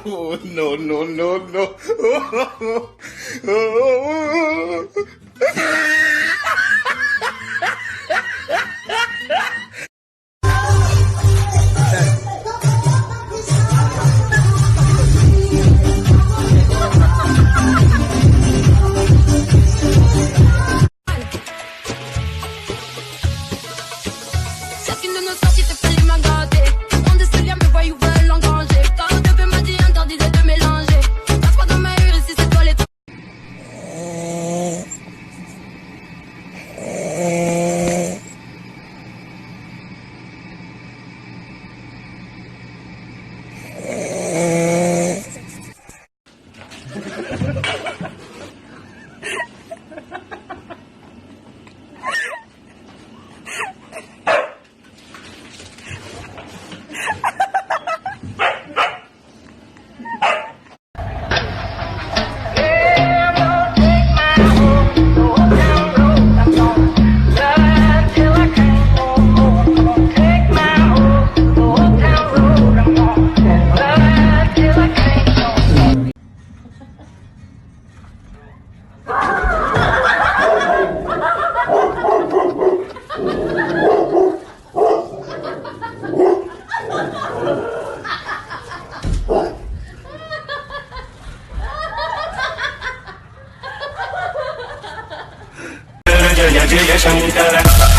Oh, no, no, no, no. Chacune de nos sorties te fait les mains gâtées. On des liens, mes voyous veulent l'engranger. Quand de m'a dit interdit de te mélanger. Passe pas dans ma rue, ici c'est toi les. Jaya Jaya Shankara.